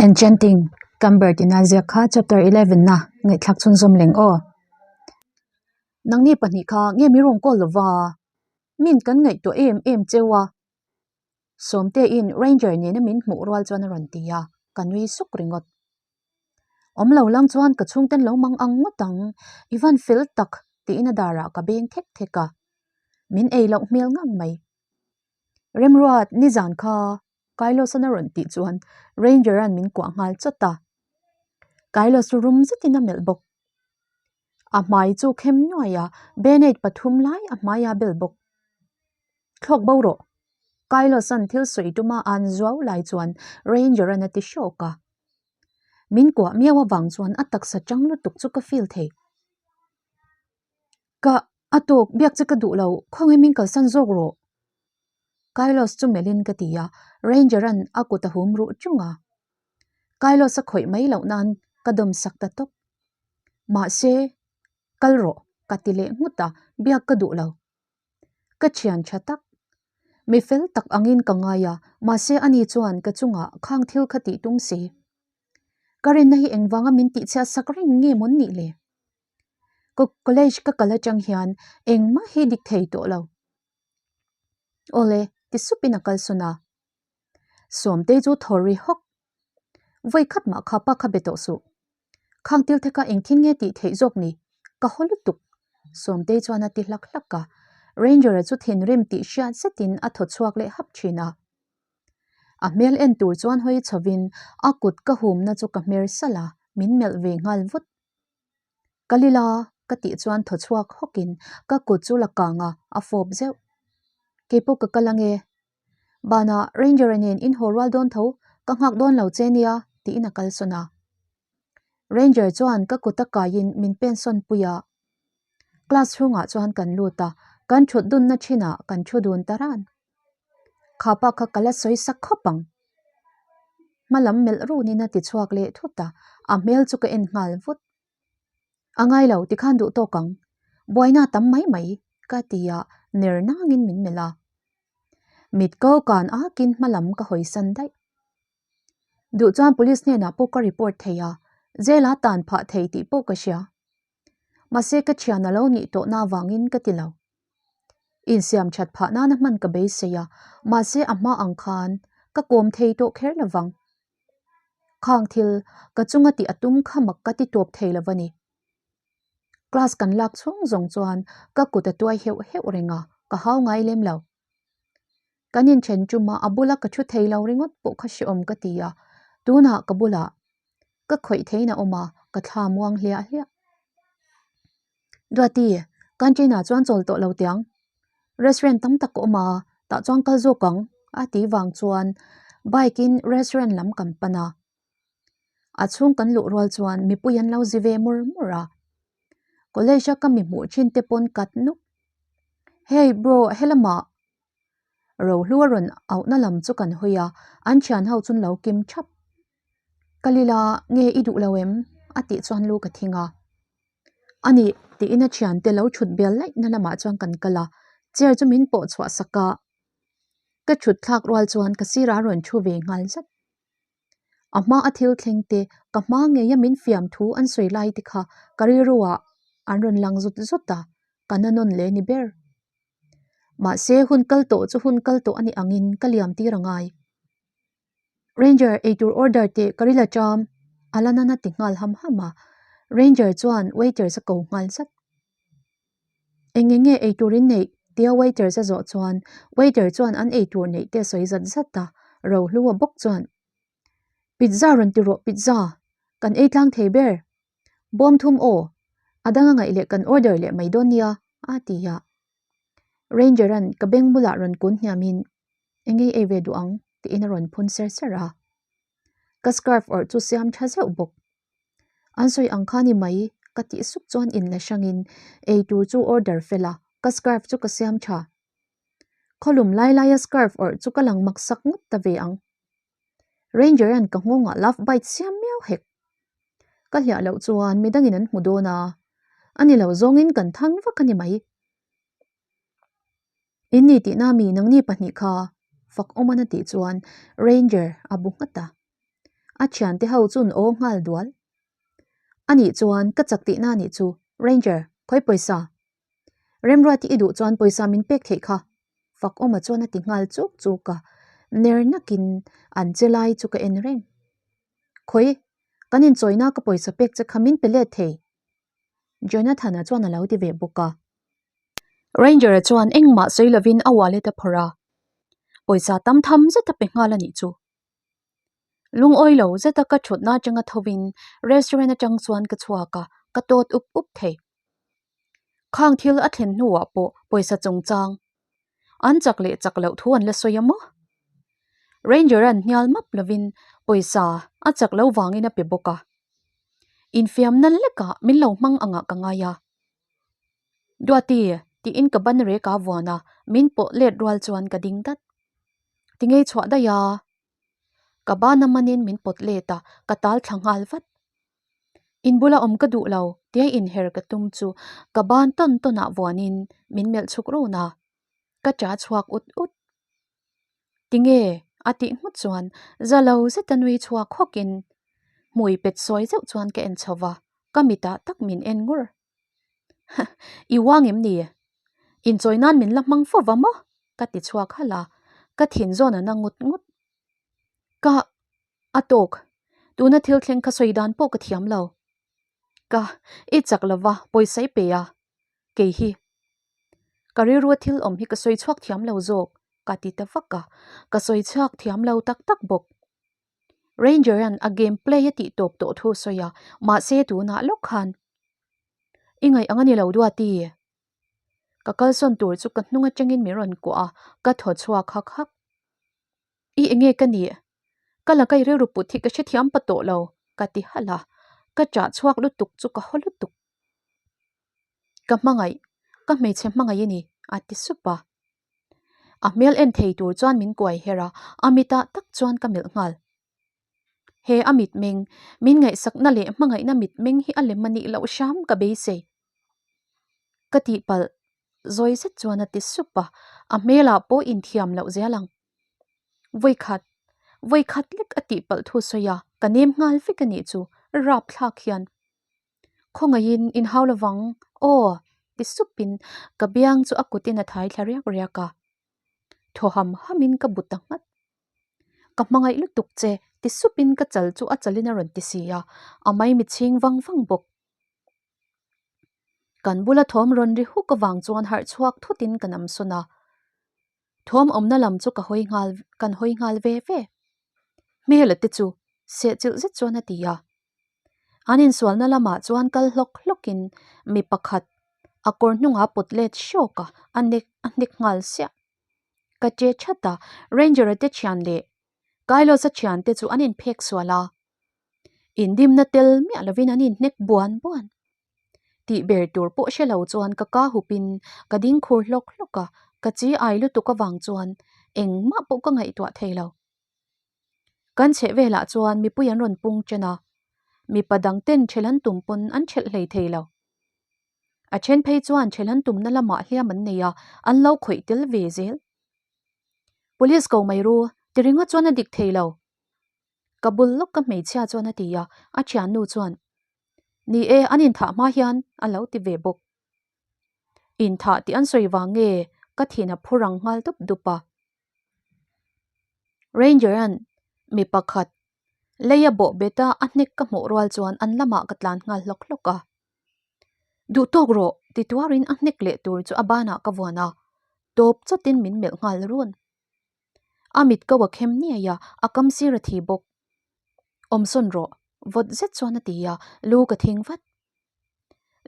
Enchanting Cambert ina ziak kha chapter 11 na ngaihthlak chhunzawm leng aw. Nangni pahnih kha nge mi rawn call lova? Min kan ngaihtuah em em cheu a. Sawmtein Ranger nena min hmuh rual chuan a rawn ti a, ka nui suk ringawt. Awm lo lang chuan ka chhungten lo mang ang ngawt ang, i van fel tak tiin a darah ka beng thek thek a. Min ei loh hmel ngang mai. Remruat, nizan kha Kylos-an a rawn tih chuan Ranger-a'n min kuah nghal chawt a. Kylos chu rum zetin a melh bawk. A hmai chu khem nuai a, Band-aid pathum lai a hmai a bel bawk. Thlawk bo rawh. Kylos-a'n thil sawi tuma an zuau lai chuan Ranger-a'n a ti hrawk a. Min kuah miau avang chuan a taksa chang lutuk chu ka feel thei. Ka a tawk biak che ka duh lo, khawnge min kalsan zawk rawh. Kylos chu melhin ka ti a, Ranger-a'n a kut a hum ruh ṭung a. Kylos a khawih mai loh nan ka dawm sak ta tawp. Mahse, kal rawh ka ti leh nghut a, biak ka duh lo. Ka thian tha tak. Mi fel tak angin ka ngai a, mahse ani chuan ka chungah khang thil kha tih tum si. Ka rinna hi engvanga min tihchhiat sak reng nge mawn nih le? Ka college ka kal atang hian engmah hi dik thei tawh lo. Awle, ti supin a kalsawn a. Sawmtei chu thaw ri hawk. Vawi khat mah kha pa kha be tawh suh. Khang til theka engthin nge tih theih zawk ni? Ka haw lutuk. Sawmtei chuan a ti hlak hlak a. Ranger-a chu thinrim tih hriat zetin a thaw chhuak leh hap thin a. A hmel en tur chuan hawi chhovin a kut ka humna chu ka hmer salh a, min melh ve nghal vut. Ka lila ka tih chuan thaw chhuak hawkin ka kut chu la kang a, a fawp zeuh. Keipawh ka kal ange. Banah Ranger-a nen in haw rual dawn tho, ka nghak dawn lo che nia tiin a kalsawn a. Ranger chuan ka kut a kaiin min pensawn pui a. Class chhungah chuan kan lut a, kan thut dunna thinah kan thu dun ta ran. Kha pa kha ka la sawi sak khawp ang. Hma lam melh runin a ti chhuak leh thut a, a hmel chu ka en nghal vut. A ngai lo tikhan duh tawk ang, buaina tam mai mai ka ti a, ner nangin min melh a. Mit ko kan akin hma lam ka hawi san daih. Duh chuan police hnenah pawh ka report thei a, jail a tan phah thei tih pawh ka hria. Mahse ka thian a lo nih tawhna avangin ka ti lo. Insiam that phah nana hman ka beisei a, mahse a hma ang khan ka kawm thei tawh kher lo vang. Khang thil ka chunga tih a tum kha mak ka ti tawp thei lo va ni. Class kan lak chhung zawng chuan ka kut a tuai heuh heuh reng a, ka hau ngai lem lo. Kan inthen ṭuma a bula ka thu thei lo ringawt pawh kha hrehawm ka ti a, tunah ka bulah ka khawih theiin a awm a, ka thla muang hliah hliah. Duati, canteen ah chuan chawl tawh lo tiang. Restaurant tam tak ka awm a, tah chuan kal zawk ang a tih vang chuan bike in restaurant lam kan pan a. A chhung kan luh rual chuan mipui an lo zi ve mur mur a. College a ka mi hmuh thin te pawn kat nuk. Hey bro, helamah Rohlu a rawn auhna lam chu kan hawi a, an thian ho chu an lo kim thap. Ka lila nge i duh lo em? a tih chuan lu ka thing a. A nih tiin a thiante lo thut bel laih na lamah chuan kan kal a, chair chu min pawh chhuah sak a. Ka thut thlak rual chuan ka sirah a rawn thu ve nghal zat. A hma a thil thleng te, ka hma ngeia min fiam thu an sawi lai te kha ka rilru ah an rawn lang zut zut a, ka na nawn leh ni ber. Mahse hun kal tawh chu hun kal tawh a nih angin ka liam tir a ngai. Ranger eitur order teh ka ril a ṭam, a la nana ti nghal ham ham a, Ranger chuan waiters a ko nghal zat. Eng eng nge eitur in neih? tia waiters a zawh chuan waiter chuan an eitur neih te a sawi zat zat a, Rohlua bawk chuan, Pizza rawn ti rawh pizza, kan ei tlang thei ber. Bawm thum aw, a dang a ngaih leh kan order leh mai dawn nia, a ti a. Ranger-a'n ka beng bulah rawn kun hniamin, Eng ei ei ve duh ang? tiin a rawn phun ser ser a. Ka scarf awrh chu siam tha zeuh bawk. An sawi ang kha ni mai, ka tih sup chuan inla hrangin ei tur chu order fel a, ka scarf chu ka siam tha. Khawlum lai laia scarf awrh chu ka lang mak sak ngawt ta ve ang. Ranger-a'n ka nghawngah love bite siam miau hek. Ka hliah loh chuan midangin an hmu dawn a, a ni lo zawngin kan thang vak a ni mai. In ni tihna mi nangni pahnih kha fak awm an a tih chuan Ranger a bu nghat a. A thiante ho chu an aw nghal dual. Anih chuan ka chak tihna anih chu, Ranger, khawi pawisa? Remruati i duh chuan pawisa min pek theih kha, Fakawma chuan a ti nghal chuk chuk a, ner nakin an che lai chu ka en reng. Khawi, kan inchawina ka pawisa pek che kha min pe let thei, Jonathan-a chuan a lo ti ve bawk a. Ranger-a chuan engmah sawi lovin a wallet a phawrh a, pawisa tam tham zet a pe nghal a nih chu. Lungawi lo zeta ka thutna atanga thovin restaurant atang chuan ka chhuak a, ka tawt up up thei. Khang thil a thlen hnuah pawh pawisa chungchang an chak leh chak loh thu an la sawi a maw? Ranger-a'n hnial map lovin pawisa a chak lo vangin a pe bawk a. Infiamna lekah min lo hmang angah ka ngai a. Duati, tiin ka ban rek a vuan a, min pawh let rual chuan ka ding dat. Ti ngei chhuah daih a, ka ban a manin min pawt let a, ka tal thla nghal vat. In bula awm ka duh lo, tia inher ka tum chu ka ban tawn tawn ah vuanin min melh chhuk run a, ka ṭah chhuak ut ut. Tinge? a tih nghut chuan za lo zeta nui chhuak hawkin hmui pet sawi zeuh chuan ka en chho va, ka mitah tak min en ngur. I uang em ni? Inchawi nan min la hmang fo va maw? ka ti chhuak halh a, ka thin zawn a na ngut ngut. Ka a tawk, tuna thil thleng kha sawi dan pawh ka thiam lo. Ka i chak lo va, pawisa i pe a, kei hi ka rilrua thil awm hi ka sawi chhuak thiam lo zawk ka ti ta vak a, ka sawi chhuak thiam lo tak tak bawk. Ranger-a'n a game play a tih tawp tawh thu a sawi a, mahse tunah lawk khan i ngaih ang a ni lo Duati. Ka kalsawn tur chu ka hnung atangin min rawn kuah a, ka thaw chhuak hak hak. I enge ka nih? Ka laka i rilru put hi ka hrethiam pa tawh lo ka ti halh a, ka ṭah chhuak lutuk chu ka haw lutuk. Ka hmangaih, ka hmeichhe hmangaih a ni, a ti sup a. A hmel en thei tur chuan min kuai her a, a mitah tak chuan ka melh nghal. He a mitmeng, min ngaihsakna leh hmangaihna mitmeng hi a lem a nih loh hram ka beisei. Ka tihpalh zawi zet chuan a ti sup a, a hmelah pawh inthiam loh zel ang. Vawikhat, vawikhat lek a tihpalh thu sawi a, ka nem nghal vek a nih chu, rapthlak hian. Khawngaihin inhau lovang aw ti supin ka biang chu a kutin a thai thla riak riak a, thaw ham hamin ka bu ta nghat. Ka hmangaih lutuk che ti supin ka chal chu a chalin a rawn ti si a, a maimichhing vang vang bawk. Kan bula thawm rawn ri huk avang chuan harh chhuak thutin ka nam sawn a, thawm awmna lam chu ka hawi nghal kan hawi nghal ve ve. Hmela te chu sehchilh zet chuan a ti a. An insualna lamah chuan kal hlawk hlawkin mi pakhat a kawr hnungah pawt let hrawk a, a nek a hnek nghal siah. Ka che that a, Ranger-a te thian leh Kylos-a thian te chu an inphek sual a, indimna tel miah lovin an inhnek buan buan. Tih ber tur pawh hre lo chuan ka ka hupin ka ding khur hlawk hlawk a, ka chi ai lutuk avang chuan engmah pawh ka ngaihtuah thei lo. Kan chheh velah chuan mipui an rawn pung chen a, mipa dang ten ṭhelh an tum pawn an ṭhelh hlei thei lo. A ṭhen phei chuan ṭhelh an tumna lamah hliam an nei a, an lo khawih tel ve zel. Police ko mai ru, ti ringawt chuan a dik thei lo. Ka bul lawk ka hmeichhia chuan a ti a, a ṭhiannu chuan, Ni e, an inthah hma hian a lo ti ve bawk. Inthah tih an sawi vang nge ka thin a phu rang nghal dup dup a. Ranger-a'n mi pakhat lei a bawh bet a, a hnek ka hmuh rual chuan an lamah ka tlan nghal hlawk hlawk a. Duh tawk rawh ti tuarin a hnek leh tur chu a banah ka vuan a, tawp chawtin min melh nghal run. A mit ko a khem niai a, a kam sir a thi bawk. Awmsawn rawh, vawt zet chuan a ti a, lu ka thing vat.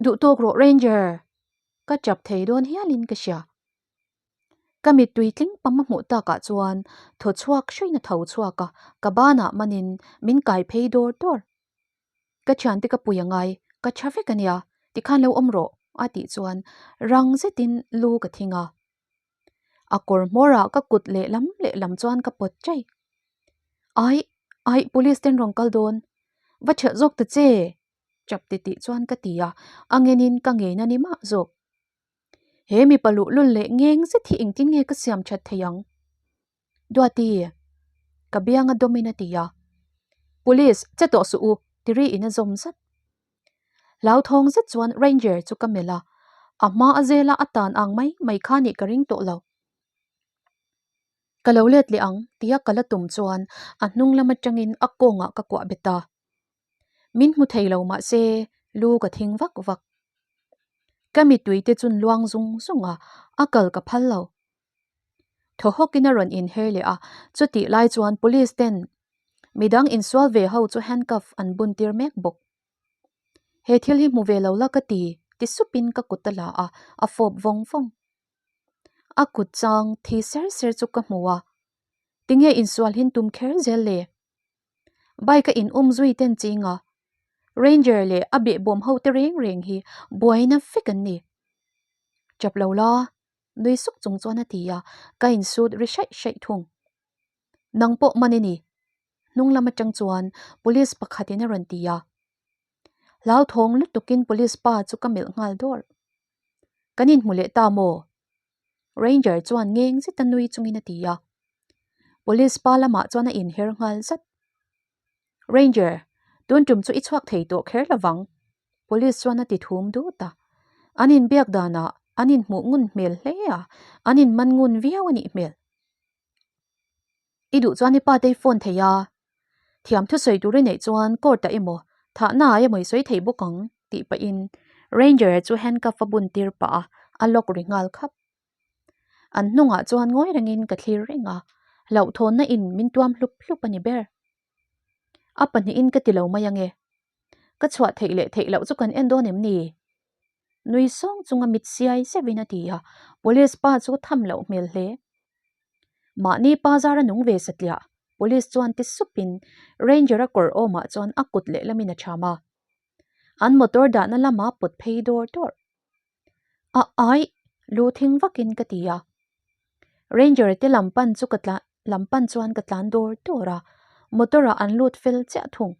Duh tawk rawh Ranger! Ka chap thei dawn hialin ka hria. Ka mittui tling pam a hmuh takah chuan thaw chhuak hruiin a tho chhuak a, ka banah manin min kai phei dawr dawr. Ka thiante ka pui a ngai, ka tha vek a nia, tikhan lo awm rawh a tih chuan rang zetin lu ka thing a. A kawr hmawrah ka kut lehlam lehlam chuan ka pawt chai. Aih, aih police ten rawn kal dawn, va ṭhelh zawk ta che chap titih chuan ka ti a, a ngenin ka ngeina ni mah zawk. He mipa luhlul leh ngeng zet hi engtin nge ka siam that thei ang? Duati, ka bianga dawmin a ti a. Police, che tawh suh u, ti ri in a zawm zat. Hlauthawng zet chuan Ranger chu ka melh a, a hma a zela a tan ang mai mai kha nih ka ring tawh lo. Ka lo let leh ang tia ka la tum chuan a hnung lam atangin a kawngah ka kuah bet a. Min hmu thei lo mah se lu ka thing vak vak. Ka mittui te chun luang zung zung a, a kal ka phal lo. Thaw hawkin a rawn inher leh a, chutih lai chuan police ten midang insual ve ho chu handcuff an bun tir mek bawk. He thil hi hmu ve lo la ka ti, ti supin ka kut a la a, a fawp vawng vawng. A kut chang thi ser ser chu ka hmu a, tinge insual hin tum kher zel le? Bike a in um zui ten ching a, Ranger leh a behbawm ho te reng reng hi buaina vek an ni. Chap lo la, nui suk chung chuan a ti a, ka insut ri hraih hraih thung. Nang pawh man i ni. Hnung lam atang chuan police pakhatin a rawn ti a. Hlauthawng lutukin police pa chu ka melh nghal dawr. Kan inhmu leh ta maw? Ranger chuan ngeng zeta nui chungin a ti a. Police pa lamah chuan a inher nghal zat. Ranger, tun tum chu i chhuak thei tawh kher lovang, Police chuan a ti thum dut a. An inbiak danah an inhmuh ngun hmel hle a, an inman ngun viau a nih hmel. I duh chuan i pa te i phone thei a, thiam thusawi tur i neih chuan court ah emaw thahna ah emaw i sawi thei bawk ang tih pahin Ranger chu handcuff a bun tir pah a, a lock ri nghal khap. An hnungah chuan ngawi rengin ka thlir reng a, hlauhthawnna in min tuam hlup hlup a ni ber. A pahnihin ka ti lo mai ange. Ka chhuah theih leh theih loh chu kan en dawn em ni? Nui sawng chunga mit siai zeuhin a ti a, police pa chu tham loh hmel hle. Mahni pa zar a nung ve satliah, police chuan ti supin Ranger-a kawr awmah chuan a kut lehlamin a cham a. An motor dahna lama pawt phei dawr dawr. A aih, lu thing vakin ka ti a. Ranger te lam pan chu ka tlan lam pan chuan ka tlan dawr dawr a, motor ah an lut fel chiah thung.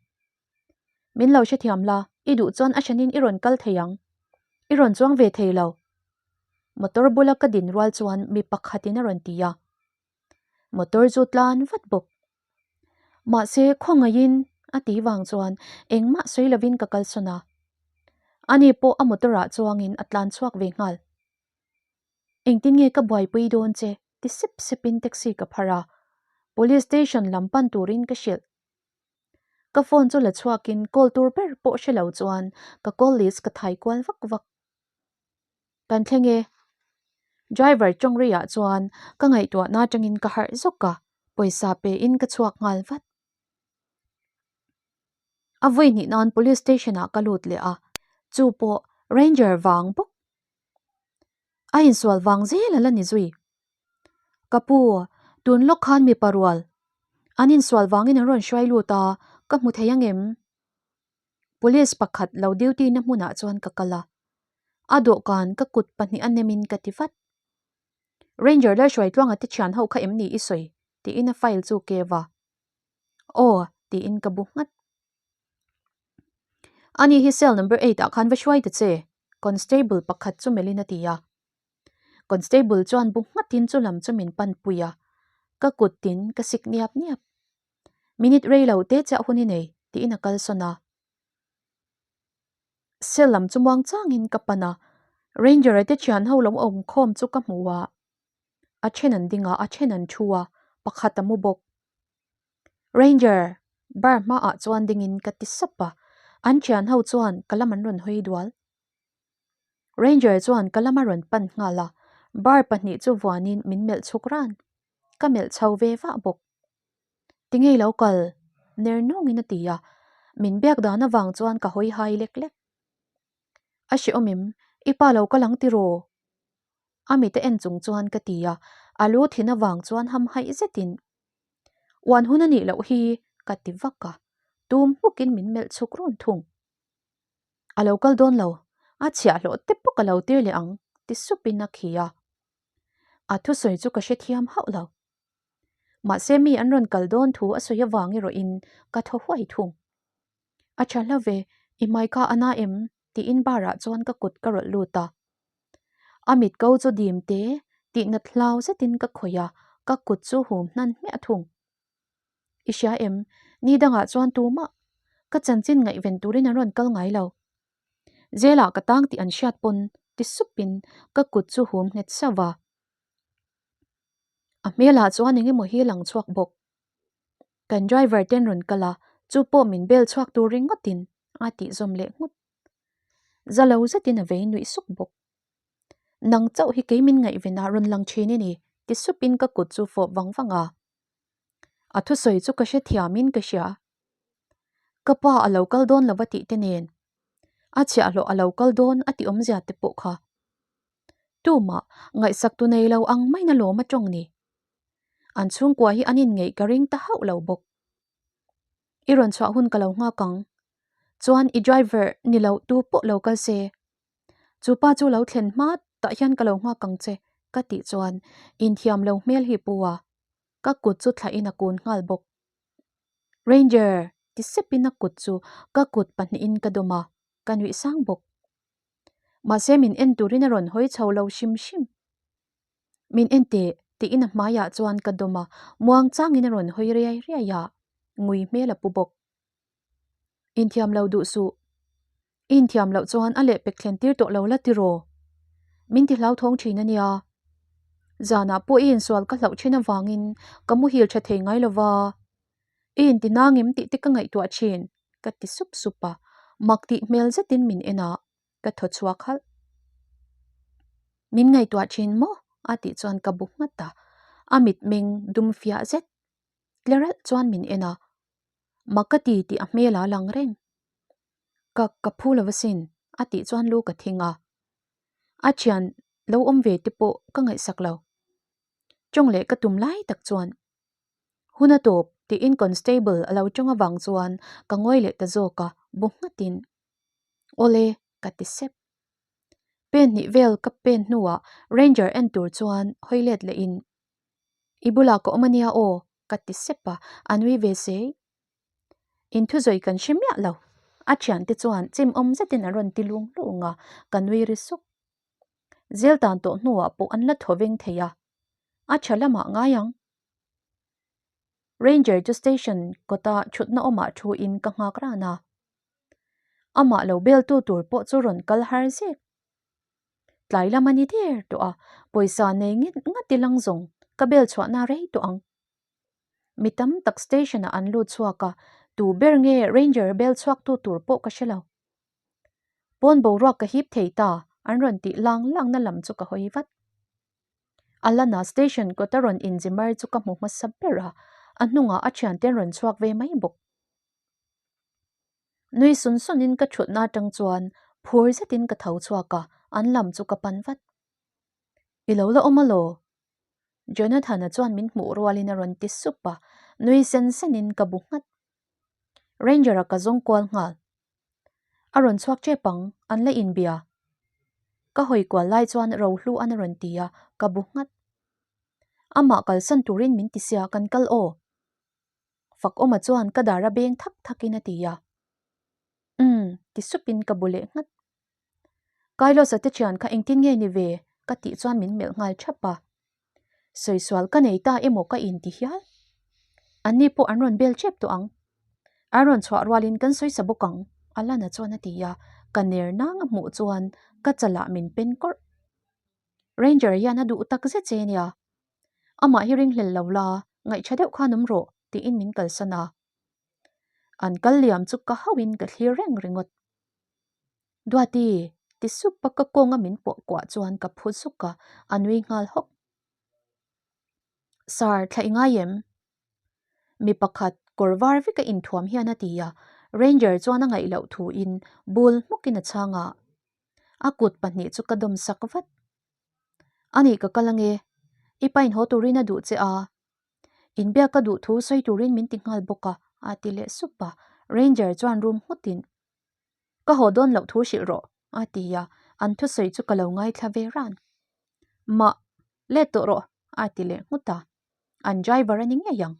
Min lo hrethiam la, i duh chuan a hranin i rawn kal thei ang. I rawn chuang ve thei lo. Motor bula ka din rual chuan mi pakhatin a rawn ti a. Motor chu tlan vat bawk. Mahse khawngaihin a ti vang chuan engmah sawi lovin ka kalsawn a. Ani pawh a motor ah chuangin a tlan chhuak ve nghal. Engtin nge ka buaipui dawn che ti sep sepin taxi ka phar a. Police station lam pan turin ka hrilh. Ka phone chu la chhuakin call tur ber pawh hre lo chuan ka call list ka thai kual vak vak. Kan thleng e. Driver tawng riah chuan ka ngaihtuahna atangin ka harh zawk a, pawisa pe in ka chhuak nghal vat. A vawi hnih nan police station ah ka lut leh a, chu pawh ranger vang bawk. A insual vang zel a la ni zui. Ka pu, tun lawk khan mipa rual an insual vangin an rawn hruai lut a, ka hmu thei angem? Police pakhat lo duty na hmunah chuan ka kal a, a dawhkan ka kut pahnih a nemin ka ti vat. Ranger Lalhruaitluanga te thian ho kha em ni i sawi? tiin a file chu kev a. Aw, tiin ka bu nghat. Ani hi cell number eight ah khan va hruai ta che, constable pakhat chu melhin a ti a. Constable chuan bu nghatin chu lam chu min pan pui a, ka kut tin ka sik niap niap. Minute rei lo te chiah hun i nei tiin a kalsawn a. Cell lam chu muang changin ka pan a, Ranger-a te thian ho lo awm khawm chu ka hmu a, a then an ding a, a then an thu a, pakhat a mu bawk. Ranger! Bar hmaah chuan dingin ka ti sap a, an thian ho chuan ka lam an rawn hawi dual. Ranger chuan ka lama rawn pan nghal a, bar pahnih chu vuanin min melh chhuk ran. Ka melh chho ve vah bawk. Tinge i lo kal? Ner nawngin a ti a, min biak dan avang chuan ka hawi hai lek lek. A hrehawm em? I pa lo kal ang tiraw? A mite en chung chuan ka ti a, a lu thin avang chuan hamhaih zetin, Uan hun a nih loh hi ka ti vak a, tum hmukin min melh chhuk run thung. A lo kal dawn lo, a chhiahhlawh te pawh ka lo tir leh ang, ti supin a khi a. A thusawi chu ka hrethiam hauh lo. Mahse mi an rawn kal dawn thu a sawi avang erawhin ka thaw huai thung. A tha hla ve, i hmai kha a na em? tiin bar ah chuan ka kut ka rawlh lut a. A mit ko chu dim te tihnat hlau zetin ka khawih a, ka kut chu hum hnan hmiah thung. I hria em? Ni dangah chuan tumah ka chanchin ngaihven turin an rawn kal ngai lo. Jail-ah ka tang tih an hriat pawn ti supin ka kut chu hum nghet sauh a. A hmelah chuan eng emaw hi a lang chhuak bawk. Kan driver ten rawn kal a, chu pawh min bel chhuak tur ringawtin a tih zawm leh nghut. Za lo zetin a vei nuih suk bawk. Nang chauh hi kei min ngaihven a rawn lang thin i ni, ti supin ka kut chu fawp vang vang a. A thusawi chu ka hrethiamin ka hria. Ka pa a lo kal dawn lo va tih te nen, a chhiahhlawh a lo kal dawn a tih awmzia te pawh kha. Tumah ngaihsak tu nei lo ang maina lawm a tawng ni. An chhungkua hi an inngeih ka ring ta hauh lo bawk. I rawn chhuah hun ka lo nghak ang. Chuan i driver ni lo tu pawh lo kal se. Chu pa chu lo thlen hma tah hian ka lo nghak ang che ka tih chuan inthiam lo hmel hi pu a. Ka kut chu thlahin a kun nghal bawk. Ranger! ti sepin a kut chu ka kut pahnihin ka dawm a, ka nuih sang bawk. Mahse min en turin a rawn hawi chho lo hrim hrim. Min en teh tiin a hmaiah chuan ka dawm a, muang changin a rawn hawi riai riai a, ngui hmel a pu bawk. Inthiam lo duh suh. I inthiam loh chuan a lehpek thlen tir tawh lo la tiraw? Min ti hlauthawng thin a nia. Zanah pawh i insual ka hlauh thin avangin ka muhil tha thei ngai lo va. I inti nangem tih te ka ngaihtuah thin, ka ti sup sup a, mak tih hmel zetin min en a, ka thaw chhuak halh. Min ngaihtuah thin maw? a tih chuan ka bu nghat a, a mitmeng dum fiah zet tleralh chuan min en a, mak ka ti tih a hmel a lang reng. Ka ka phu lo asin, a tih chuan lu ka thing a. A thian lo awm ve te pawh ka ngaihsak lo. Tawng leh ka tum lai tak chuan Hun a tawp tiin constable a lo tawng avang chuan ka ngawi leh ta zawk a, bu nghatin Awle ka ti sep. Pen hnih vel ka pen hnuah ranger en tur chuan hawi let lehin I bulah ka awm ania aw ka ti sep a, a nui ve sei. Inthuzawi kan hre miah lo. A thiante chuan chim awm zetin an rawn ti lung lung a, ka nui ri suk. Zel tan tawh hnuah pawh an la thaw veng thei a, a tha lamah ngai ang. Ranger chu station kawta thutna awmah thu in ka nghak ran a. Amah lo bel tu tur pawh chu rawn kal har zek. Tlai lam a ni der tawh a, pawisa nei nget ngat ilang zawng ka bel chhuahna rei tawh ang. Mi tam tak station ah an lut chhuak a, tu ber nge ranger bel chhuak tu tur pawh ka hre lo. Pawn boruak ka hip thei ta, an rawn tih lang lang na lam chu ka hawi vat. Alana station kawta rawn inzi mar chu ka hmu hmasa ber a, a hnungah a thiante an rawn chhuak ve mai bawk. Nui sun sunin ka thutna atang chuan phur zetin ka tho chhuak a, an lam chu ka pan vat. I lo la awm alaw? Jonathan-a chuan min hmuh rualin a rawn ti sup a, nui sen senin ka bu nghat. Ranger-a ka zawng kual nghal. A rawn chhuak tep ang, an la inbia. Ka hawi kual lai chuan Rohlu an a rawn ti a, ka bu nghat. Amah kalsan turin min ti sia, kan kal aw. Fakawma chuan ka dar a beng thak thakin a ti a. Umm, ti supin ka bu leh nghat. Kailos-a te thian kha engtin nge ni ve? ka tih chuan min melh nghal thap a. Sawisual ka nei ta emaw ka inti hial. Anni pawh an rawn bel tep tawh ang. An rawn chhuah rualin kan sawi sa bawk ang, Alana chuan a ti a, ka ner nang a hmuh chuan ka chalah min pen kawrh. Ranger hian a duh tak zet che nia. Amah hi ringhlel lo la, ngaihṭha deuh khan awm rawh, tiin min kalsan a. An kal liam chu ka hauhin ka thlir reng ringawt. Duati, ti sup a ka kawnga min pawh kuah chuan ka phu zuk a, a nui nghal hawk. Sir, thla i ngai em? Mi pakhat kawr var veka inthuam hian a ti a, Ranger chuan a ngaih loh thuin bul hmukin a chhang a. A kut pahnih chu ka dawm sak vat. Ani ka kal ange, i pain haw turin a duh che a, Inbiak ka duh thu sawi turin min ti nghal bawk a, a ti leh sup a. Ranger chuan rum nghutin, Ka haw dawn loh thu hrilh rawh, a ti a, an thusawi chu ka lo ngaithla ve ran. Mah, let tawh rawh, a ti leh nghut a. An driver a ni ngei ang.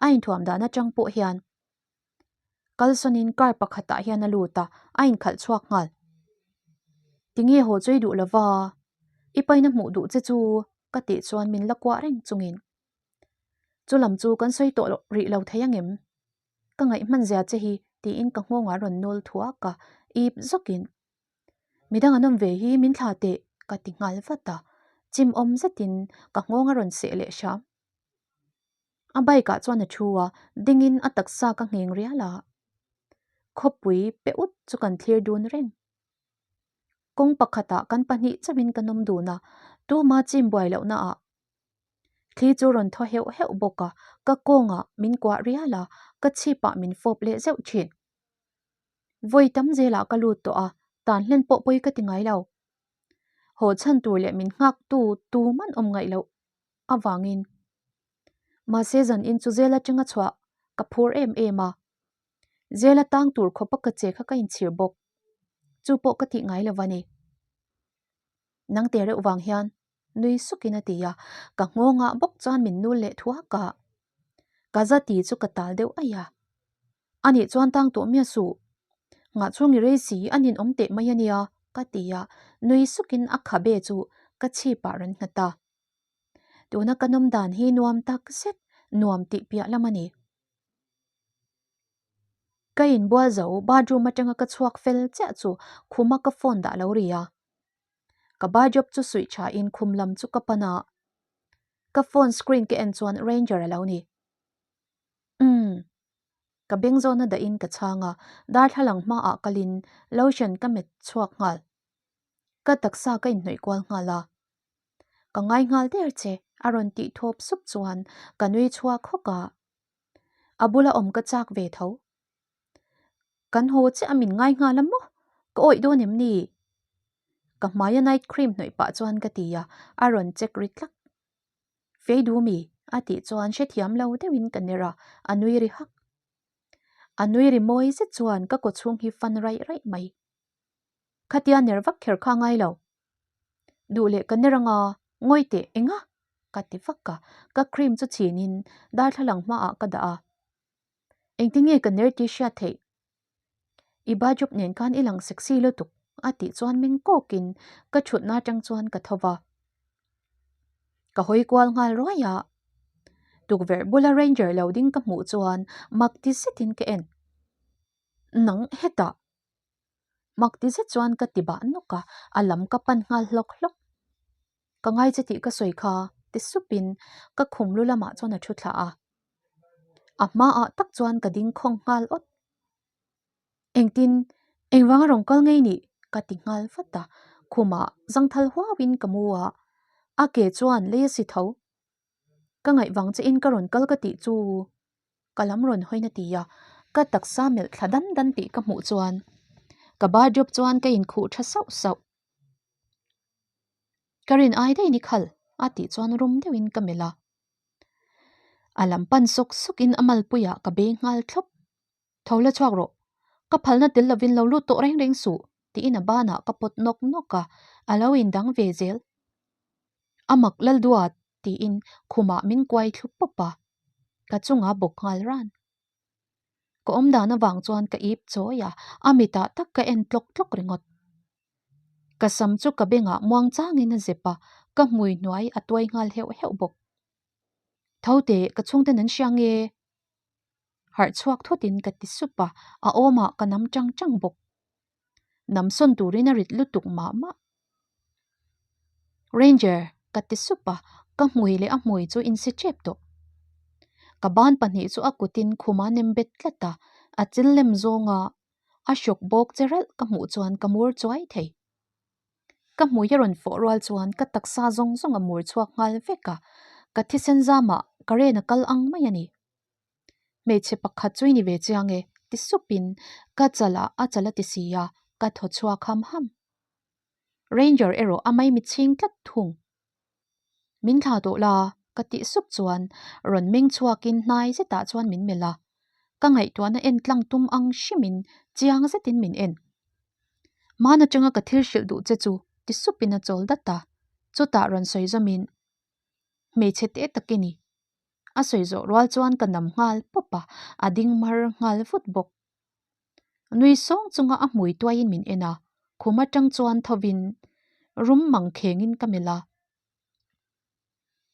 A inthuam dan atang pawh hian Kalsawnin car pakhatah hian a lut a, a inkhalh chhuak nghal. Tinge haw chu i duh lova, i paina hmuh duh che chu ka tih chuan min la kuah reng chungin. Chu lam chu kan sawi tawh rih lo thei angem? Ka ngaih hman zia che hi tiin ka nghawngah rawn nawl thuak a, ip zawkin Midang an awm ve hi min thlah teh ka ti nghal vat a, chim awm zetin ka nghawng a rawn seh leh hram. A bike ah chuan a thu a, dingin a taksa ka ngheng rial a, khawpui pe ut chu kan thlir dun reng. Kawng pakhatah kan pahnih chauhin kan awm dun a, tuma chim buai lohna ah Thli chu rawn thaw heuh heuh bawk a, ka kawngah min kuah rial a, ka chhipah min fawp leh zeuh thin. Vawi tam zelah ka lut tawh a, tan hlen pawh pawi ka ti ngai lo. Haw chhan tur leh min nghak tu tu man awm ngaih loh avangin. Mahse zan in chu zel atanga chhuah ka phur em em a, zela tang tur khawpa ka che kha ka inchhir bawk. Chu pawh ka tih ngai lo va ni. Nang te reuh vang hian nui sukin a ti a, ka nghawngah bawk chuan min nul leh thuak a. Ka za ti chu ka tal deuh aih a. Anih chuan tang tawh miah suh. Nghah chhung i rei si a ninawm teh mai a nia ka ti a, nui sukin a khabe chu ka chhipah rawn nghat a. Tuna ka nawm dan hi nuam tak zet, nuam tih piah lam a ni. Ka inbual zo bathroom atanga ka chhuak fel chiah chu khuma ka phone dah lo ri a. Ka bajob chu suih tha in khum lam chu ka pan a. Ka phone screen ka en chuan Ranger a lo ni. Umm. Ka beng zawna dah in ka chhang a, darthlalang hmaah kalin lotion ka met chhuak nghal. Ka taksa ka inhnawih kual nghal a. Ka ngai nghal der che a rawn tih thawp sup chuan ka nui chhuak hawk a. A bula awm ka chak ve tho. Kan haw chiah a min ngai nghal a maw? Ka awih dawn em ni? Ka hmaia night cream hnawih pah chuan ka ti a, a rawn check ri tlak. Fei du mi? a tih chuan hrethiam lo deuhin ka ner a, a nui ri hak. A nui ri mawi zet chuan ka kawchhung hi fan raih raih mai. Khatia ner vak kher kha ngai lo. Duh leh ka ner anga, ngawi teh eng a? ka ti vak a, ka cream chu chhinin darthlalang hmaah ka dah a. Engtin nge ka ner tih hriat theih? I bajob nen khan i lang sexy lutuk a tih chuan meng kawkin ka thutna atang chuan ka tho va. Ka hawi kual nghal ruai a, tukverh bula ranger lo ding ka hmuh chuan mak ti zetin ka en. Nang hetah Mak ti zet chuan ka ti bah nawk a, a lam ka pan nghal hlawk hlawk. Ka ngai che tih ka sawi kha ti supin ka khum lu lamah chuan a thu thla a. A hmaah tak chuan ka ding khawng nghal awt. Engtin, engvanga rawn kal ngei nih? ka ti nghal vat a, khumah zangthal huauin ka mu a, a ke chuan lei a si tho. Ka ngaih vang che in ka rawn kal ka tih chu. Ka lam rawn hawi na ti a, ka taksa melh thla dan dan tih ka hmuh chuan ka bathrobe chuan ka inkhuh tha sauh sauh. Ka rin ai daih ni khal a tih chuan rum deuhin ka melh a. A lam pan sawk sawkin a malpuiah ka bei nghal thlawp. Tho la chhuak rawh, ka phalna tel lovin lo lut tawh reng reng suh tiin a banah ka pawt nawk nawk a, a lo indang ve zel. A mak lal duat tiin khumah min kuai thlu pawp a, ka chungah bawk nghal ran. Ka awm dan avang chuan ka ip chawi a, a mitah tak ka en tlawk tlawk ringawt. Ka sam chu ka bengah muang changin a zep a, ka hmui hnuai a tuai nghal heuh heuh bawk. Tho teh, ka chhungten an hria nge? Harh chhuak thutin ka ti sup a, a awmah ka nam chang chang bawk. Nam sawn turin a rit lutuk mah mah. Ranger, ka ti sup a, ka hmui leh a hmui chu insi tep tawh. Ka ban pahnih chu a kutin khuma nem bet tlat a, a chil lem zawnga a hrawk bawk che ralh ka hmuh chuan ka mur chuai thei. Ka hmui a rawn fawh rual chuan ka taksa zawng zawng a mur chhuak nghal vek a, ka thisen zamah ka ren a kal ang mai a ni. Hmeichhe pakhat chu i ni ve chiang e, ti supin ka chalah a chal a ti si a, ka thaw chhuak ham ham. Ranger erawh a mai mitchhing tlat thung. Min thla tawh la, ka tih sup chuan rawn meng chhuakin hnai zetah chuan min melh a. Ka ngaihtuahna en tlang tum ang hrimin chiang zetin min en. Hmaan atanga ka thil hrilh duh che chu ti supin a chawl dat a, chutah rawn sawi zawmin, Hmeichhe te tak i ni. A sawi zawh rual chuan ka nam nghal pawp a, a ding mar nghal vut bawk. Nui sawng chunga a hmui tuaiin min en a, khum atang chuan thovin rum mang khengin ka melh a.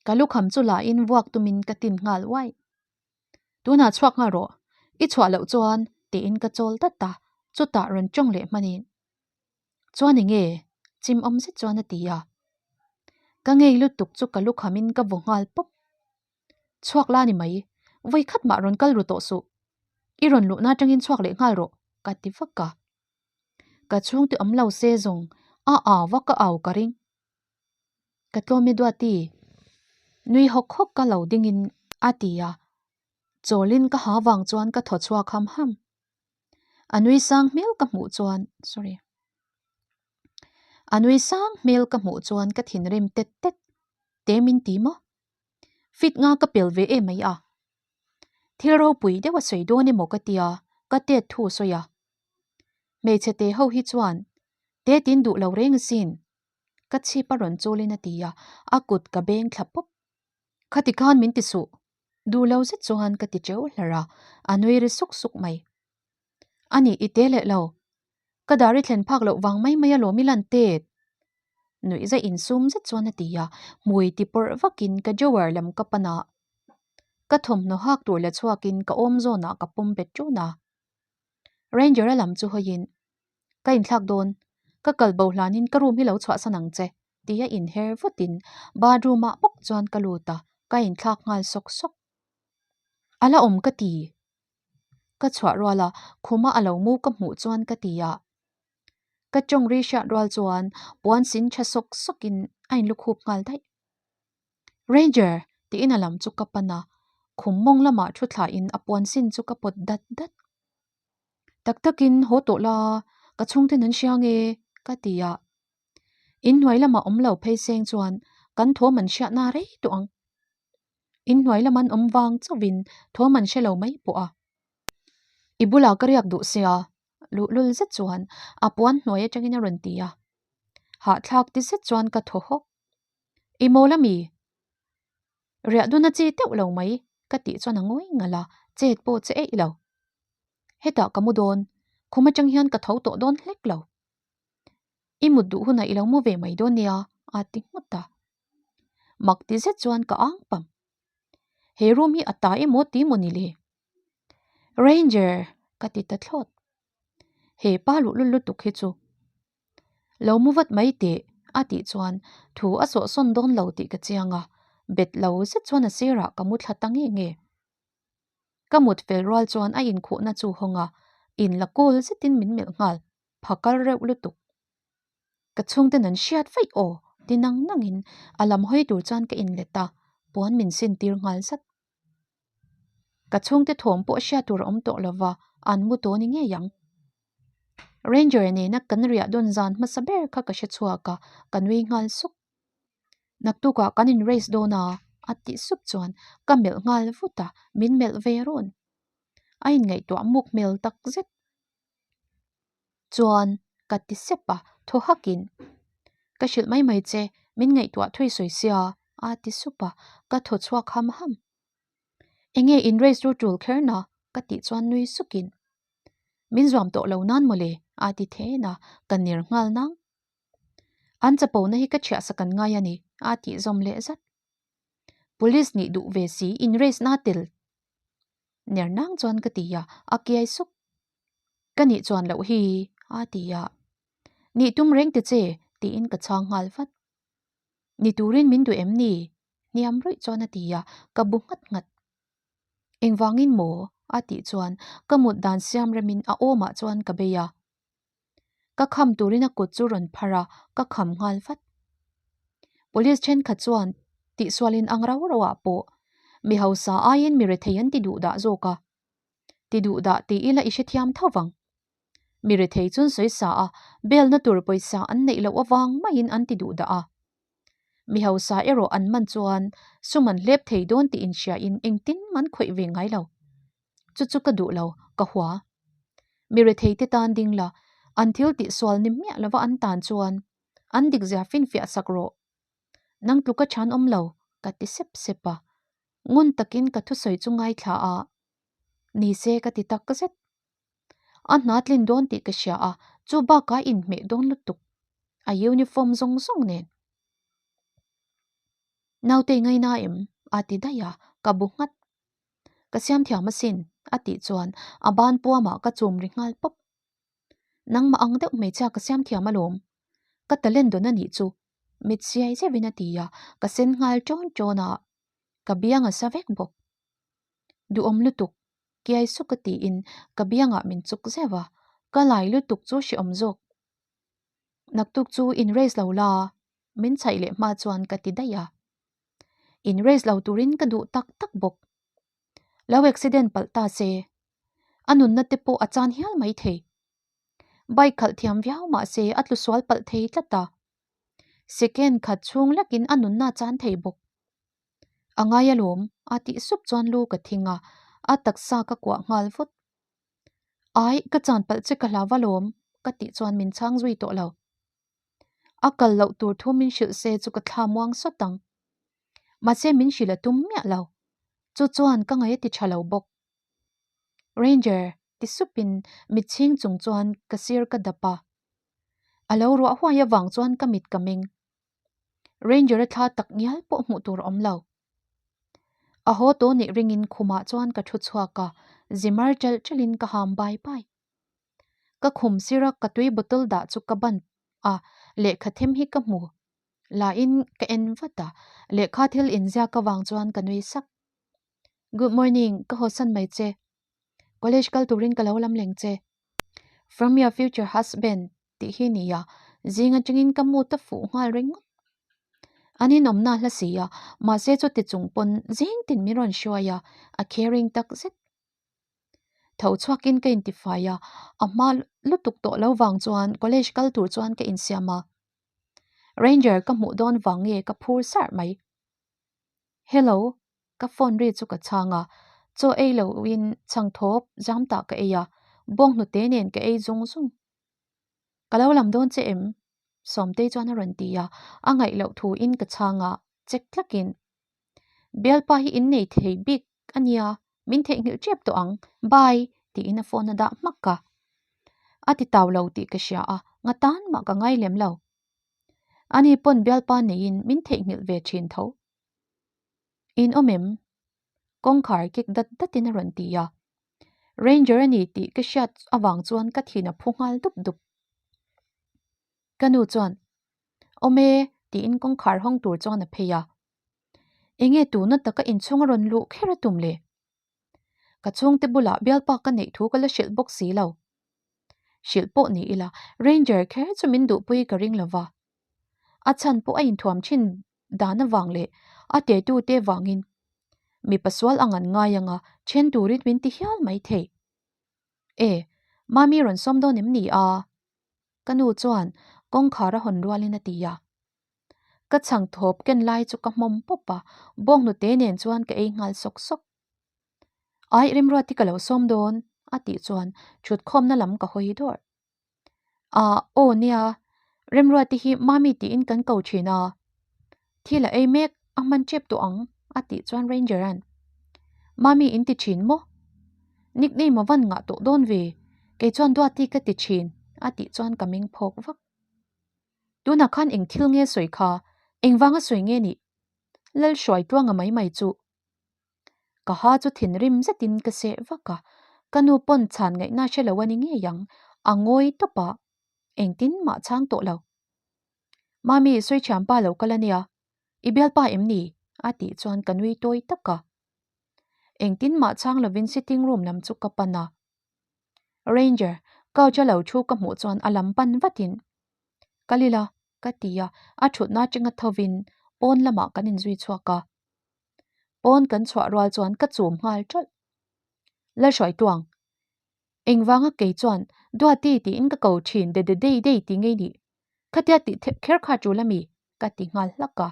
Ka lukham chu lahin vuak tumin ka tin nghal uai. Tunah chhuak nghal rawh, I chhuah loh chuan tiin ka chawl dat a, chutah rawn tawng leh hmanin, Chuan eng nge? Chim awm zet chuan a ti a. Ka ngei lutuk chu ka lukhamin ka vaw nghal pawp. Chhuak la ni mai, vawi khat mah rawn kal ru tawh suh. I rawn luhna atangin chhuak leh nghal rawh, ka ti vak a. Ka chhungte awm lo se zawng a au vak a au ka ring. Ka tlawm e Duati, nui hawk hawk ka lo dingin a ti a, chawlin ka ha vang chuan ka thaw chhuak ham ham. A nui sang hmel ka hmuh chuan sorry A nui sang hmel ka hmuh chuan ka thinrim tet tet te min ti maw? Fit nga ka pel ve em mai a. Thil ropui deuh a sawi dawn emaw ka tia ka tet thu sawi a. Hmeichhe te ho hi chuan tet in duh lo reng asin. Ka chhip a rawn chulin a ti a, a kut ka beng thla pawp. Khati khan min ti suh. Duh lo zet chuan ka ti teuh hlar a, a nui ri suk suk mai. A nih i te leh lo. Ka dar i thlen phak loh vang mai mai alawm i lan tet. Nuih zai insum zet chuan a ti a, hmui ti pawrh vakin ka drawer lam ka pan a. Ka thawmhnaw hak tur la chhuakin ka awm zawnah ka pawm bet ṭun a. Ranger-a lam chu hawiin, Ka inthlak dawn, ka kal bo hlanin ka room hi lo chhuahsan ang che, tia inher vutin bathroom-ah bawk chuan ka lut a, ka inthlak nghal sawk sawk. A la awm ka ti. Ka chhuah rual a, khuma a lo mu ka hmuh chuan ka ti a. Ka tawng ri hriat rual chuan puan sin tha sawk sawkin a inlukhup nghal daih. Ranger! tiin a lam chu ka pan a, khum mawng lamah thu thlain a puan sin chu ka pawt dat dat. Tak takin haw tawh la, ka chhungten an hria nge? ka ti a. Inhnuai lamah awm lo phei seng chuan kan thawm an hriatna rei tawh ang. Inhnuai lam an awm vang chauhin thawm an hre lo mai pawh a. I bulah ka riak duh sia, luhlul zet chuan a puan hnuai atangin a rawn ti a. Hahthlak ti zet chuan ka thaw hawk. I mawl a mi? Riah dun a chi teuh lo mai ka tih chuan a ngawi ngalh a, chet pawh che eih lo. Hetah ka mu dawn, khum atang hian ka tho tawh dawn hlek lo. I mut duh hunah i lo mu ve mai dawn nia a ti nghut a. Mak ti zet chuan ka ang pam. He room hi a ta emaw ti maw ni le? Ranger ka ti ta thlawt. He pa luhlul lutuk hi chu lo mu vat mai teh a tih chuan thu a sawhsawn dawn lo tih ka chiang a, bet lo zet chuan a sirah ka mu thla ta nge nge. Ka mut fel rual chuan a inkhuhna chu hawng a, in la kawl zetin min melh nghal. Phakal reuh lutuk. Ka chhungten an hriat vaih aw ti nang nangin a lam hawi tur chuan ka inlet a, puan min sin tir nghal zat. Ka chhungte thawm pawh hriat tur a awm tawh lova, an mu tawh ni ngei ang. Ranger nena kan riah dawn zan hmasa ber kha ka hre chhuak a, ka nui nghal suk. Naktukah kan in race dawn a, a tih sup chuan ka melh nghal vut a, min melh ve rawn. A inngaihtuah muk hmel tak zet. Chuan ka ti sep a, thaw hakin, Ka hrilh mai mai che, min ngaihtuah thui sawi sia, a ti sup a, ka thaw chhuak ham ham. Enge in race ru tul kher na? ka tih chuan nui sukin, Min zuam tawh lo nan mawle, a ti then a, ka ner nghal nang. An chapona hi ka chhiahsak an ngai a ni, a tih zawm leh zat. Police nih duh ve si in race na tel Ner nang chuan ka ti a, a kiai sup. Ka nih chuan loh hi a ti a. Nih tum reng ti che tiin ka chhang nghal vat. Ni turin min duh em ni? Hniam ruih chuan a ti a, ka bu nghat nghat. Engvangin maw? a tih chuan ka mut dan siam remin a awmah chuan ka bei a. Ka kham turin a kut chu rawn phar a, ka kham nghal vat. Police thenkhat chuan tihsualin ang rau rauah pawh mi hausa aiin mi rethei an ti duh dah zawk a. Ti duh dah ti ila i hrethiam tho vang. Mi rethei chun sawisa a, belna tur pawisa an neih loh avang maiin an ti duh dah a. Mi hausa erawh an man chuan sum an hlep thei dawn tih inhriain engtin man khawih ve ngai lo. Chu chu ka duh lo, ka hua. Mi rethei te tan ding la, an thil tih sual ni miah lova an tan chuan an dikzia finfiah sak rawh. Nang tluka chhan awm lo, ka ti sep sep a. Ngun takin ka thusawi chu ngaithla a, ni se ka ti tak zet. A hna tlin dawn tih ka hria a, chu bakah inhmeh dawn lutuk, a uniform zawng zawng nen. Nautei ngaina em? a ti daih a, ka bu nghat. Ka siam thiam asin. A tih chuan a ban puamah ka chum ri nghal pawp. Nangmah ang deuh hmeichhia ka siam thiam alawm. Ka talent dawn a nih chu. Mit siai zeuhin a ti a, ka sen nghal ṭawn ṭawn a, ka biang a sa vek bawk. Duhawm lutuk, kiai suk a tiin ka biangah min chuk zeuh a, ka lai lutuk chu hrehawm zawk. Naktuk chu in race lo la, min chhaih leh hma chuan ka ti daih a. In race lo turin ka duh tak tak bawk. Lo accident palh ta se, a nunna te pawh a chan hial mai thei. Bike khalh thiam viau mah se a tlu sual palh thei tlat a. Second khat chhung lekin a nunna a chan thei bawk. A ngai alawm, a tih sup chuan lu ka thing a, a taksa ka kuah nghal vut. Ai, ka chan palh che ka hlau alawm, ka tih chuan min chhang zui tawh lo. A kal loh tur thu min hrilh se chu ka thla muang sawt ang. Mahse min hrilh a tum miah lo. Chu chuan ka ngaih a ti tha lo bawk. Ranger, ti supin mit chhing chung chuan ka sir ka dap a. A lo ruah huai avang chuan ka mit ka meng. Ranger a thla tak ngial pawh hmuh tur a awm lo. A haw tawh nih ringin khumah chuan ka thu chhuak a, zimar ṭalh ṭalhin ka ham bai bai. Ka khum sira ka tui bottle dah chu ka ban a, lehkha them hi ka hmu. Lahin ka en vat a, lehkha thil inziak avang chuan ka nui sak. Good morning, ka hawsan mai che. College kal turin ka lo lam leng che. From your future husband tih hi nia, zing atangin ka mood a fuh nghal ringawt. An inawmna hla si a, mahse chuti chung pawn zing tin min rawn hruai a, a caring tak zet. Tho chhuakin ka intifai a, a hma lutuk tawh lo vang chuan college kal tur chuan ka insiam a. Ranger ka hmuh dawn vang nge ka phur sarh mai. Hello, ka phone ri chu ka chhang a, chaw ei loin chhang thawp zam tah ka ei a, bawnghnute nen ka ei zung zung. Ka lo lam dawn che em? Sawmtei chuan a rawn ti a, a ngaih loh thuin ka chhang a, check tlakin. Bialpa hi in nei thei bik a nia, min theihnghilh tep tawh ang, bye tiin a phone a dah hmak a. A ti tau lo tih ka hria a, nga tan mah ka ngai lem lo. Ani pawn bialpa neiin min theihnghilh ve thin tho. In awm em? Kawngkhar kik dat datin a rawn ti a. Ranger a ni tih ka hriat avang chuan ka thin a phu nghal dup dup. Ka nu chuan, Awm e, tiin kawngkhar hawng tur chuan a phei a. Enge tuna taka inchhung a rawn luh kher a tum le? Ka chhungte bulah bialpa ka neih thu ka la hrilh bawk si lo. Hrilh pawh ni ila, Ranger kher chu min duhpui ka ring lo va. A chhan pawh a inthuam thin dan avang leh a tetute vangin mipa sual ang an ngai anga then turin min ti hial mai thei. E, Mami rawn sawm dawn em ni a? Ka nu chuan kawngkhar a hawn rualin a ti a. Ka chhang thawp ken lai chu ka hmawm pawp a, bawnghnute nen chuan ka ei nghal sawk sawk. Ai Remruati ka lo sawm dawn a tih chuan thutkhawmna lam ka hawi dawrh. Ah, aw nia, Remruati hi Mami tiin kan ko thin a. Thil a ei mek, a hman tep tawh ang a tih chuan Ranger-a'n, Mami in ti thin maw? Nickname a van ngah tawh dawn ve, kei chuan Duati ka ti thin a tih chuan ka meng phawk vak. Tunah khan eng thil nge sawi kha, engvanga sawi nge nih? Lalhruai tluanga mai mai chu. Ka ha chu thinrim zetin ka seh vak a, ka nu pawn chhan ngaihna hre lo a ni ngei ang, a ngawi tawp a, engtin mah chhang tawh lo. Mami, sawi thiampa lo kal a nia, i bialpa em ni? a tih chuan ka nui tawi tak a. Engtin mah chhang lovin sitting room lam chu ka pan a. Ranger, couch a lo thu ka hmuh chuan a lam pan vatin, Kal ila, ka ti a, a thutna atanga thovin pawn lamah kan inzui chhuak a. Pawn kan chhuah rual chuan ka chum nghal ṭawlh. Lalhruai tuang, engvanga kei chuan Duati tiin ka ko ṭhin de de dei dei ti ngei nih? Khatia tih kher kha ṭul ami? ka ti nghal hlak a.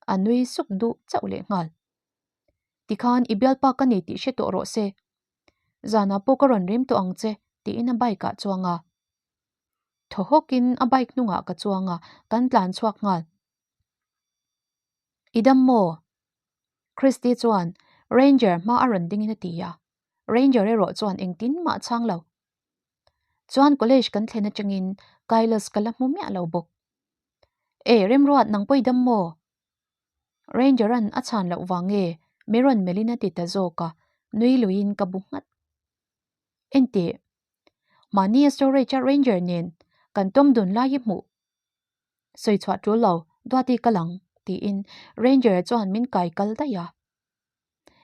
A nui suk duh chauh leh nghal. Tikhan i bialpa ka nei tih hre tawh rawh se. Zanah pawh ka rawn rem tawh ang che tiin a bike ah chuang a. Thaw hawkin a bike hnungah ka chuang a, kan tlan chhuak nghal. I dam maw? Christy chuan Ranger hma a rawn dingin a ti a, Ranger erawh chuan engtin mah a chhang lo. Chuan college kan thlen atangin Kylos ka la hmu miah lo bawk. E, Remruat nang pawh i dam maw? Ranger-a'n a chhan loh vang nge mi rawn melhin a ti ta zawk a, Nui luiin ka bu nghat. Enteh, mahni a storage a Ranger nen kan tawm dun lai hi hmuh sawi chhuah tul lo, Duati ka lang, tiin Ranger chuan min kai kal daih a.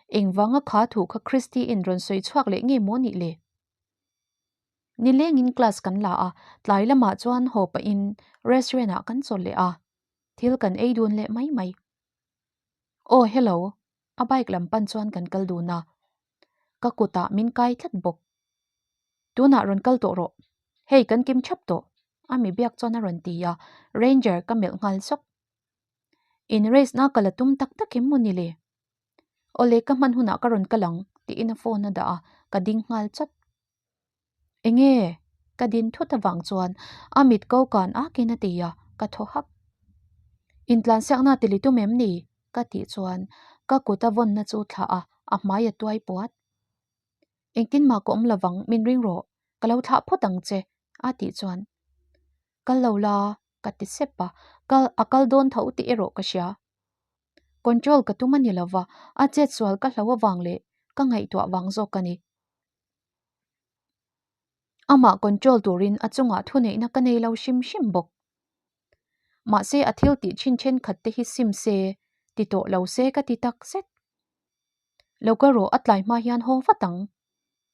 Engvanga kha thu kha Christy in rawn sawi chhuak leh nge maw nih le? Nilengin class kan la a, tlai lamah chuan haw pahin restaurant ah kan chawl leh a, thil kan ei dun leh mai mai. Aw hello, a bike lam pan chuan kan kal dun a, ka kutah min kai tlat bawk. Tunah rawn kal tawh rawh, hei kan kim thap tawh, a mi biak chuan a rawn ti a, Ranger ka melh nghal sawk. In race na ka la tum tak tak em maw ni le? Awle ka hman hunah ka rawn kal ang tiin a phone a dah a, ka ding nghal chat. Enge? Ka din thut avang chuan a mit ko kan akin a ti a, ka thaw hak. Intlansiakna ti li tum em ni? Ka tih chuan ka kut a vawnna chu thlah a, a hmai a tuai puat. Engtin mah ka awm lovang min ring rawh, ka lo thlah phawt ang che a tih chuan Kal lo la ka ti sep a, kal a kal dawn tho tih erawh ka hria. Control ka tum a ni lova, a chet sual ka hlo avang leh ka ngaihtuah vang zawk a ni. Amah control turin a chungah thuneihna ka nei lo hrim hrim bawk. Mahse a thil tih thin thenkhat te hi sim se, ti tawh lo se ka ti tak zet. Lo ka rawh a tlai hma hian haw vat ang.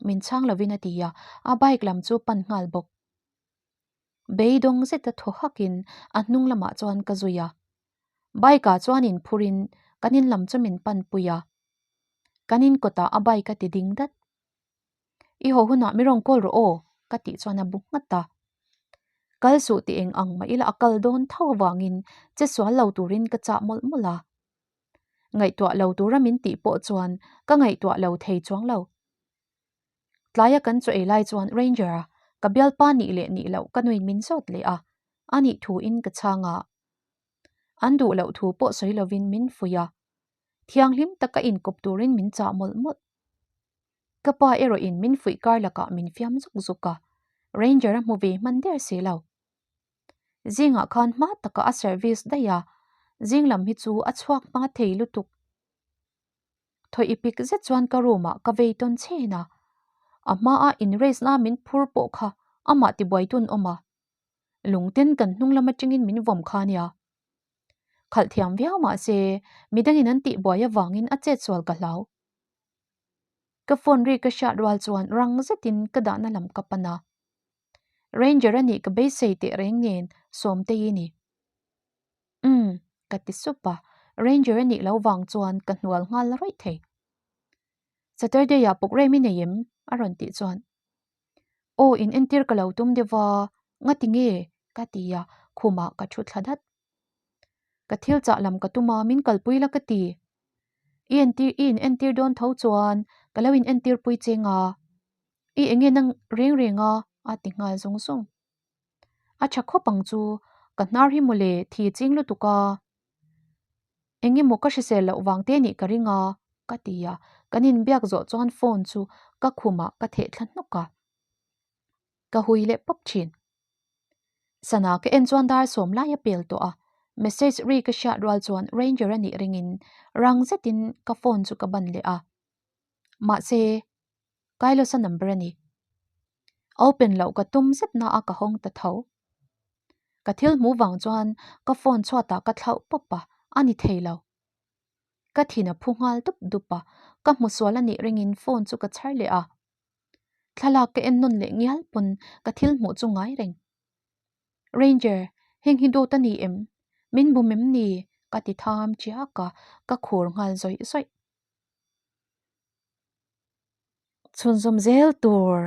Min chhang lovin a ti a, a bike lam chu pan nghal bawk. Beidawng zeta thaw hakin a hnung lamah chuan ka zui a. Bike ah chuan in phurin kan in lam chu min pan pui a. Kan in kawtah a bike a ti ding dat. I haw hunah mi rawn call rawh aw ka tih chuan a bu nghat a. Kal suh ti eng ang mah ila a kal dawn tho avangin che sual lo turin ka chah mawlh mawlh a. Ngaihtuah lo tura min tih pawh chuan ka ngaihtuah lo thei chuang lo. Tlaia kan chaw ei lai chuan Ranger-a ka bialpa nih leh nih loh ka nuin min zawt leh a, a nih thuin ka chhang a. An duh loh thu pawh sawi lovin min fuih a, thianghlim taka inkawp turin min chah mawlh mawlh. Ka pa erawhin min fuih kar lakah min fiam zuk zuk a, Ranger-a hmu ve hman der si lo. Zingah khan hma takah a service daih a, zing lam hi chu a chhuak hma thei lutuk. Thaw i pik zet chuan ka room ah ka vei tawn chhen a, a hma a in race na min phur pawh kha amah tibuai tun awm a, lungten kan hnung lam atangin min vawm kha nia. Khalh thiam viau mah se midangin an tihbuai avangin a chetsual ka hlau. Ka phone ri ka hriat rual chuan rang zetin ka dahna lam ka pan a. Ranger a nih ka beisei teh reng nen Sawmtei i ni. Umm, ka ti sup a, Ranger a nih lo vang chuan ka hnual nghal rawih thei. Saturday ah programme i nei em? a rawn tih chuan Aw in entir ka lo tum deuh va, ngati nge? ka ti a, khumah ka thu thla dat. Ka thil chah lam ka tum a, min kalpui la ka ti. I entir i in entir dawn tho chuan ka lo in entir pui cheng a, i enge na reng reng a a ti nghal zung zung. A tha khawp ang chu, ka hnar hi mawle thi ching lutuk a, eng emaw ka hrisel loh vang te nih ka ring a, ka ti a, kan inbiak zawh chuan phone chu ka khumah ka theh thla hnawk a, ka hui leh pawp thin. Sana ka en chuan dar sawm lai a pel tawh a, message ri ka hriat rual chuan Ranger a nih ringin rang zetin ka phone chu ka ban leh a, mahse Kailos-a number a ni. Open loh ka tum zet na a ka hawng ta tho. Ka thil hmuh vang chuan ka phone chhuatah ka thlauh pawp a, a ni thei lo. Ka thin a phu nghal dup dup a, ka hmu sual a nih ringin phone chu ka chhar leh a. Thlalak ka en nawn leh ngial pawn ka thil hmuh chu ngai reng. Ranger, heng hi dawt a ni em? Min bum em ni? Ka ti tham chiak a, ka khur nghal zawih zawih. Chhunzawm zel tur.